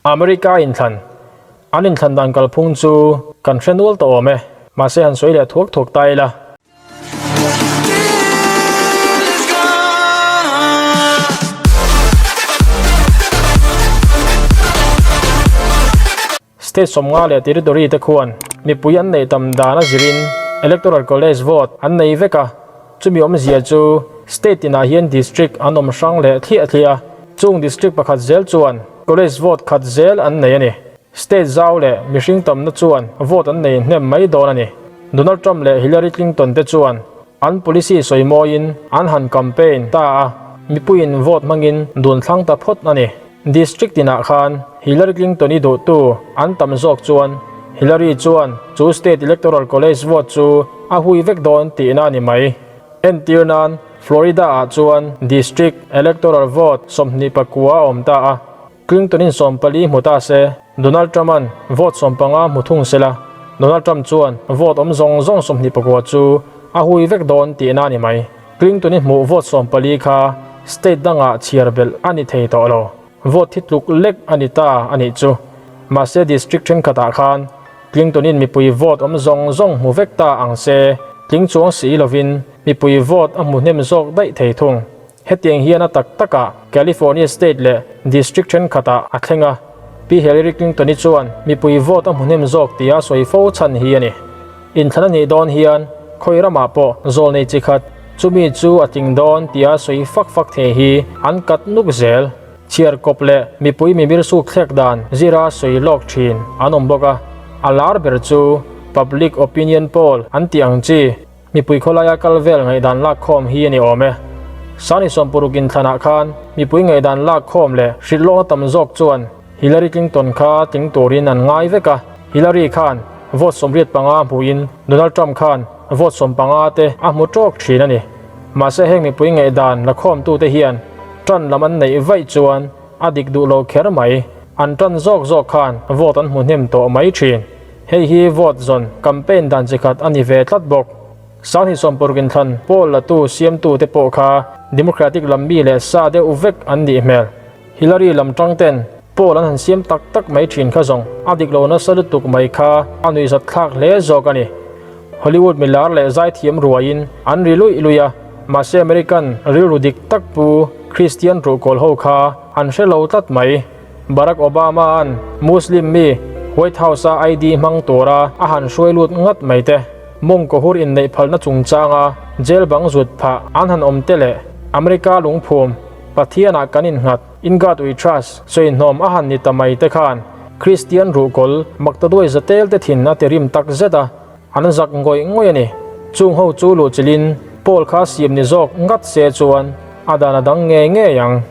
America inthlan An inthlan dan kalphung chu kan hre nual tawh awm e, mahse han sawi leh thuak thuak ta ila. State 50 leh territory te khuan mipui an neih tam dan a zirin Electoral College vote an nei vek a, chumi awmzia chu state tinah hian district an awm hrang leh thliah thliah a, chung district pakhat zel chuan college vote khat zel an nei a ni. State zau leh mihring tamna chuan vote an nei hnem mai dawn a ni. Donald Trump leh Hillary Clinton te chuan an policy sawi mawiin an han campaign ta a, mipuiin vote hmangin dun thlang ta phawt a ni. District tinah khan Hillary Clinton-i duhtu an tam zawk chuan Hillary chuan chu state electoral college vote chu a hui vek dawn tihna a ni mai. Entir nan Florida-ah chuan district electoral vote 24 a awm ta a, Clinton-in 14 hmu ta se, Donald Trump-a'n vote 15 hmu thung se la, Donald Trump chuan vote awm zawng zawng 29 chu a hui vek dawn tihna a ni mai. Clinton-i hmuh vote 14 kha state dangah chhiar belh a ni thei tawh lo. Vote thi tluk lek a ni ta a nih chu. Mahse district thenkhatah khan Clinton-in mipui vote awm zawng zawng hmu vek ta ang se, tling chuang si lovin mipui vote a hmu hnem zawk daih thei thung. Hetiang hian a tak takah California state leh district thenkhatah a thleng a, Pi Hillary Clinton-i chuan mipui vote a hmu hnem zawk tia sawi fo chhan hi a ni. Inthlan a nih dawn hian khawi ramah pawh zawl nei chi khat, chumi chu a tling dawn tia sawi fak fak thei hi an kat nuk zel. Chhiar kawp leh mipui mimir suk thlek dan zira sawi lawk thin an awm bawk a, a lar ber chu Public Opinion Poll an tih ang chi mipui khawlaia kal vel ngaihdan lak khawm hi a ni awm e. Sani Sawmpuruk inthlanah khan mipui ngaihdan lak khawm leh hrilh lawkna tam zawk chuan Hillary Clinton kha tling turin an ngai vek a, Hillary khan vote 85 hmuhin Donald Trump khan vote 15 te a hmu tawk thin a ni. Mahse heng mipui ngaihdan la khawmtute hian tan lam an neih vaih chuan a dik duh lo kher mai. An tan zawk zawk khan vote an hmu hnem tawh mai thin. Hei hi vote zawn campaign dan chi khat a ni ve tlat bawk. 2016 inthlan poll latu siamtute pawh kha Democratic lam mi leh sa deuh vek an nih hmel. Hillary lam tang ten poll an han siam tak tak mai thin kha zawng a dik lo nasa lutuk mai kha a nuihzat thlak hle zawk a ni. Hollywood milar leh zaithiam ruaiin an ri luih luih a, mahse American rilru dik tak pu Christian ruhkawl ho kha an hre lo tlat mai. Barack Obama-a'n Muslim mi White House-a ID hmang tura a han hruai lut ngat mai te, mawngkaw hur inneih phalna chungchanga jail bang zut phah an han awm te leh America lungphum Pathianah kan innghat, In God we trust, sawihnawm a han ni ta mai te khan Kristian ruhkawl maktaduai zatel te thin a ti rim tak zet a, an zak ngawih ngawih a ni. Chung ho chu luhchilhin Paul kha siam ni zawk ngat se chuan a dan a dang ngei ngei ang.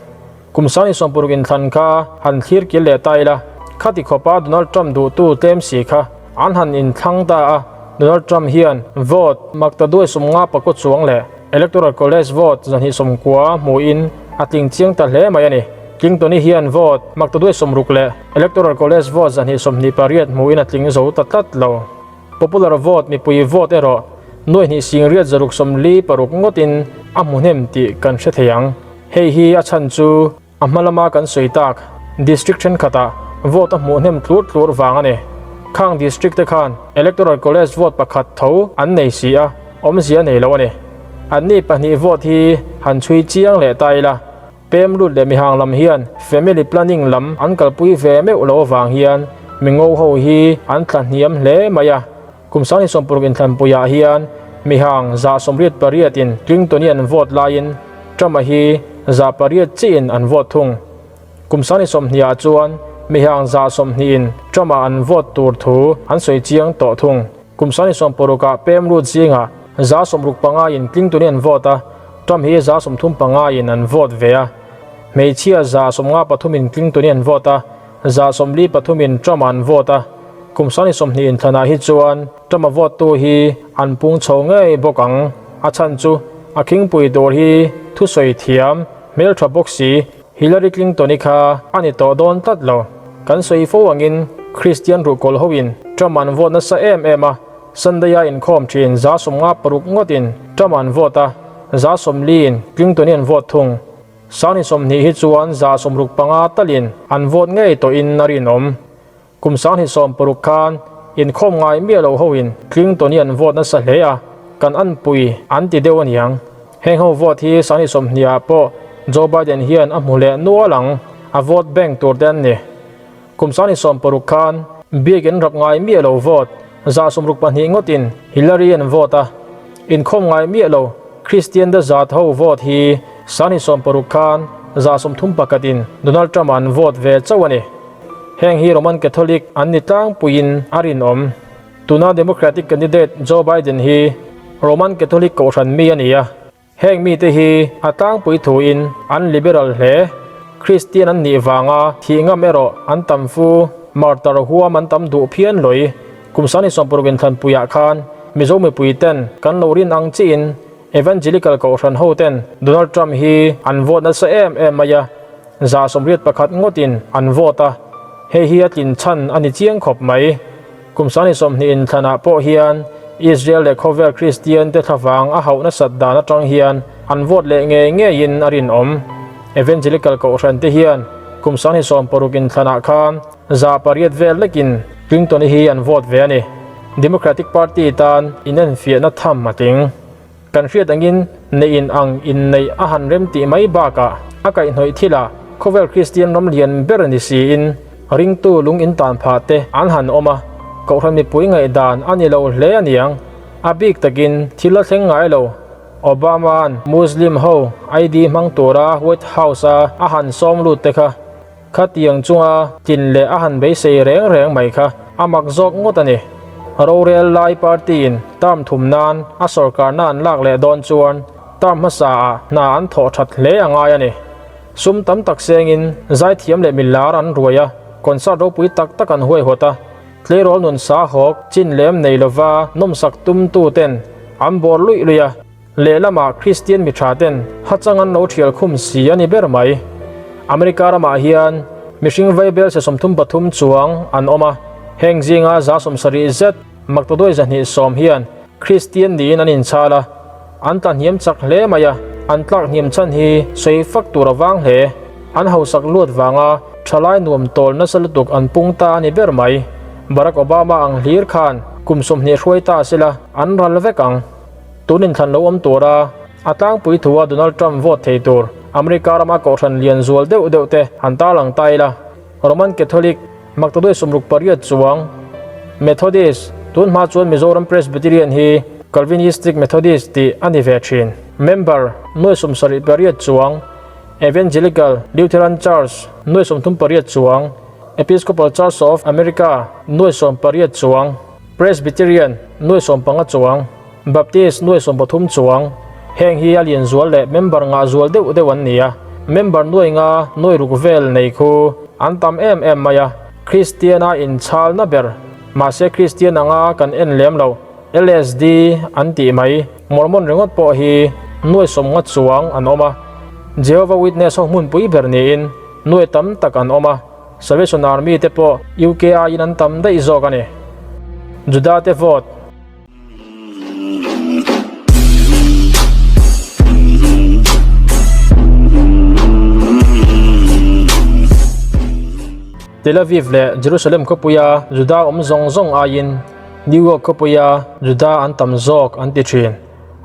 Kum 2016 inthlan kha han thlir kil leh ta ila, khati khawpa Donald Trump duhtu tlem si kha an han inthlang ta a, Donald Trump hian vote maktaduai 50 pakaw chuang leh Electoral College vote 290 hmuhin a tling chiang ta hle mai a ni. Clinton-i hian vote 160 leh Electoral College vote 228 hmuhin a tling zo ta tlat lo. Popular vote mipui vote erawh 2,646 ngawtin a hmu hnem tih kan hre thei ang. Hei hi a chhan chu a hma lama kan sawi tak district thenkhatah vote a hmuh hnem tlur tlur vang a ni. Khang district te khan Electoral College vote pakhat tho an nei si a, awmzia nei lo a ni. Anni pahnih vote hi han chhui chiang leh ta ila, pem lut leh mihang lam hian family planning lam an kalpui ve meuh lo avang hian mingo ho hi an tla hniam hle mai a. Kum 2016 inthlanpuiah hian mihang 88 in Clinton-i an vote laiin Trump-a hi 8 chiin an vote thung. Kum 2020 ah chuan mihang 20 in Trump-a an vote tur thu an sawi chiang tawh thung. Kum 2016 ah pem lut zingah 65 in Clinton-i an vote a, Trump hi 35 in an vote ve a. Hmeichhia 53 in Clinton-i an vote a, 43 in Trump-a an vote a. Kum 2020 inthlanah hi chuan Trump-a vote tu hi an pung chho ngei bawk ang. A chhan chu a khingpui tur hi thusawi thiam, hmeltha bawk si Hillary Clinton-i kha a ni tawh dawn tlat lo. Kan sawi fo angin Christian ruhkawl hoin Trump an vote nasa em em a, Sunday-a inkhawm thin 56 ngawtin Trump an vote a, 40 in Clinton-i an vote thung. 20 hi chuan 65 talin an vote ngei tawhin a rinawm. Kum 2016 khan inkhawm ngai miah lo hoin Clinton hi an vote nasa hle a, kan anpui an ti deuh aniang. Heng ho vote hi 20 ah pawh Joe Biden hian a hmu leh nual ang, a vote bank tur te an ni. Kum 2016 khan biakin rap ngai miah lo vote 62 ngawtin Hillary an vote a, inkhawm ngai miah lo Kristian da zat ho vote hi 2016 khan 31 in Donald Trump an vote ve chauh a ni. Heng hi Roman Catholic an ni tlangpuiin a rinawm. Tuna Democratic candidate Joe Biden hi Roman Catholic kohhran mi a ni a. Heng mite hi a tlangpui thuin an liberal hle. Kristian an nih vanga thih ngam erawh an tam fu, martyr huam an tam duh phian lawi. Kum 2016 inthlanpuiah khan Mizo mipui ten kan lo rin ang chiin Evangelical kohhran ho ten Donald Trump hi an vote nasa em em mai a. 81 ngawtin an vote a, hei hi a tlin chhan a ni chiang khawp mai. Kum 20 inthlanah pawh hian Israel leh khawvel Kristian te thlavang a hauh nasat dan atang hian an vote leh ngei ngeiin a rinawm. Evangelical kohhran te hian kum 2016 inthlanah khan 800 vel lekin Clinton-i hi an vote ve a ni. Democratic Party tan inenfiahna tham a tling. Kan hriat angin neih in ang inneih a han rem tih mai bakah a kaihhnawih thilah khawvel Kristian ram lian ber ni siin ringtu lung in tan phah te an han awm a, Kohhran mipui ngaihdan a ni lo hle a niang. A bik takin thil a thleng ngai lo. Obama-a'n Muslim ho ID hmang tura White House-a a han sawm lut te kha Khatiang chunga tlin leh a han beisei reng reng mai kha a mak zawk ngawt a ni. Rorel lai party-in term thum nan a sawrkarna an lak leh dawn chuan term hmasa ah hna an thawh that hle a ngai a ni. Sum tam tak sengin zaithiam leh milar an ruai a, concert ropui tak tak an huaihawt a, tleirawl nun sahawk chin lem nei lova nawmsak tumtu ten an bawr luih luih a. Lehlamah Kristian mi tha ten hachang an lo thial khum si a ni ber mai. America ramah hian mihring vaibel se 33 chuang an awm a, heng zinga 70 zet maktaduai 210 hian Kristian niin an inchhal a, an tla hniam chak hle mai a, an tlak hniam chhan hi sawi fak tur a vang hle. An hausak luat vanga thalai nuam tawl nasa lutuk an pung ta a ni ber mai. Barack Obama ang hlir khan kum 20 hruai ta sela an ral vek ang. Tun inthlan lo awm tura a tlangpui thua Donald Trump vote thei tur America rama kohhran lian zual deuh deuh te han tarlang ta ila. Roman Catholic, maktaduai 68 chuang, Methodist, tun hma chuan Mizoram Presbyterian hi Calvinistic Methodist tih a ni ve thin, member nuai 78 chuang, Evangelical Lutheran Church nuai 38 chuang, Episcopal Church of America nuai 18 chuang, Presbyterian nuai 15 chuang, Baptist nuai 13 chuang, heng hi a lian zual leh member ngah zual deuh deuh an ni a, member nuai nga nuai ruk vel nei khu an tam em em mai a, Kristian a inchhalna ber, mahse Kristian anga kan en lem lo, LSD an tih mai, Mormon ringawt pawh hi nuai 50 chuang an awm a, Jehovah Witness ho hmunpui ber niin nuai tam tak an awm a. Salvation Army te pawh UK aiin an tam daih zawk a ni. Juda te vote. Tel Aviv leh Jerusalem khawpuia Juda awm zawng zawng aiin New York khawpuia Juda an tam zawk an ti thin.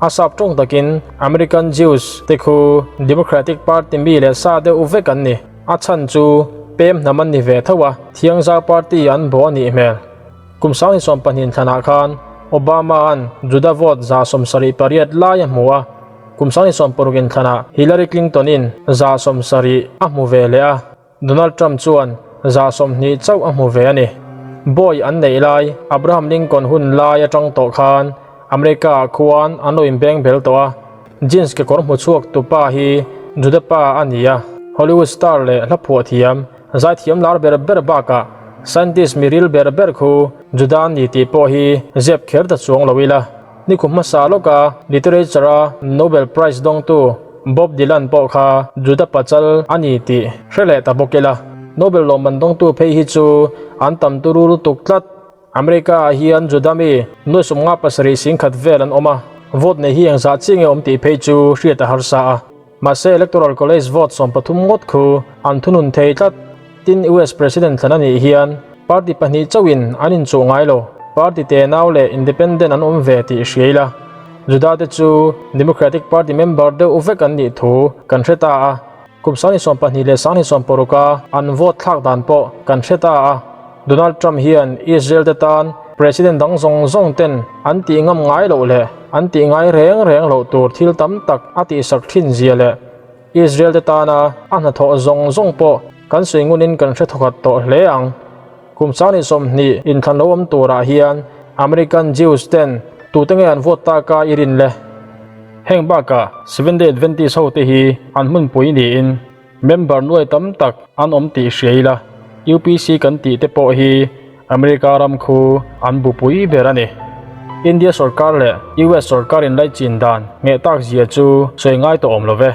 A sap tawng takin American Jews te khu Democratic Party mi leh sa deuh vek an ni. A chhan chu pem hnam an ni ve tho a, Thiangzau Party an bawh a nih hmel. Kum 2020 thlanah khan Obama-a'n Juda vote 78 lai a hmu a, kum 2016 inthlanah Hillary Clinton-in 70 a hmu ve leh a, Donald Trump chuan 20 chauh a hmu ve a ni. Bawi an neih lai Abraham Lincoln hun lai atang tawh khan America-ah khuan an lo inbeng bel tawh a, Jeans kekawr hmu chhuak tu pa hi Juda pa a ni a, Hollywood star leh hla phuah thiam, zaithiam lar ber ber bakah scientist miril ber ber khu Juda an ni tih pawh hi zep kher ta chuang lo ila. Nikum hmasa lawka literature-a Nobel Prize dawngtu Bob Dylan pawh kha Juda pachal a ni tih hre leh ta bawk ila. Nobel lawmman dawngtu phei hi chu an tam turu lutuk tlat. America ah hian Juda mi nuai 57 singkhat vel an awm a, vote nei hi engzah chi nge awm tih phei chu hriat a harsa a. Mahse Electoral College vote 13 ngawt khu an thunun thei tlat. Tin US President thlan a nih hian party pahnih chauhin an inchuh ngai lo. Party tenau leh independent an awm ve tih hria ila. Juda te chu Democratic Party member deuh vek an nih thu kan hre ta a. Kum 20 leh 20 a an vote thlak dan pawh kan hre ta a. Donald Trump hian Israel te tan President dang zawng zawng ten an tih ngam ngai loh leh an tih ngai reng reng loh tur thil tam tak a tihsak thin zia leh Israel te tana a hnathawh zawng zawng pawh kan sawi ngunin kan hre thawkhat tawh hle ang. Kum 20 inthlan lo awm turah hian American Jews ten tute nge an vote tak a i rin le? Heng bakah Seventh Day Adventist ho te hi an hmunpui niin member nuai tam tak an awm tih hria ila, UPC kan tih te pawh hi America ram khu an bupui ber a ni. India sorkar leh US sorkar inlaichin dan ngheh tak zia chu sawi ngai tawh awm lo ve.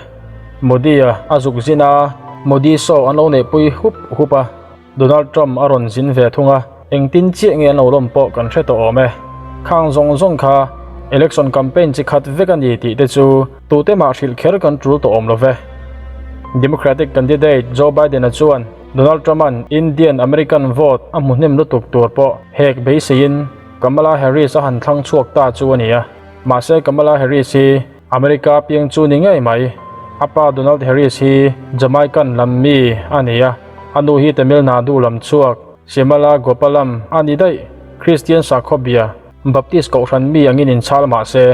Modi-a a zuk zin a, Modi show an lo neihpui hup hup a. Donald Trump a rawn zin ve thung a, engtin chiah nge an lo lawm pawh kan hre tawh awm e. Khang zawng zawng kha election campaign chi khat vek a ni tih te chu tute mah hrilh kher kan tul tawh awm lo ve. Democratic candidate Joe Biden-a chuan Donald Trump-a'n Indian American vote a hmu hnem lutuk tur pawh hek beiseiin Kamala Harris a han thlang chhuak ta chu a ni a. Mahse Kamala Harris hi America piang chu ni ngei mai. A pa Donald Harris hi Jamaican lam mi a ni a, a nu hi Tamil Nadu lam chhuak Shyamala Gopalam a ni daih. Kristian sakhaw bia Baptist kohhran mi angin inchhal mah se,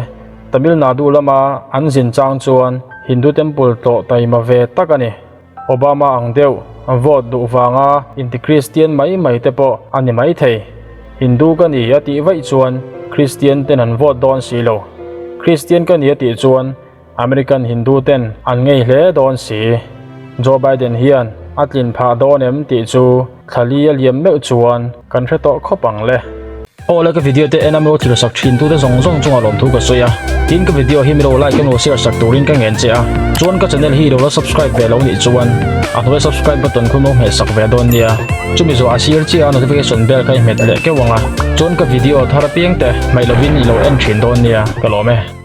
Tamil Nadu lama an zin chang chuan Hindu temple tlawh taima ve tak a ni. Obama ang deuh vote duh vanga inti-Kristian mai mai te pawh a ni mai thei. Hindu ka ni a tih vaih chuan Kristian ten an vote dawn si lo. Kristian ka ni a tih chuan American Hindu ten an ngei hle dawn si. Joe Biden hian a tlin phah dawn em tih chu thla li a liam meuh chuan kan hre tawh khawp ang le. Aw le ka video te en a milo thil sak thin tute zawng zawng chungah lawmthu ka sawi a, tin ka video hi milo like emaw share sak turin ka ngen che a, chuan ka channel hi ilo la subscribe ve lo nih chuan a hnuai subscribe button khu milo hmeh sak ve dawn nia, chumi zawh a sir chiah a notification bell kha i hmet leh keuh ang a, chuan ka video thar apiang te hmaih lovin ilo en thin dawn nia ka lawm e.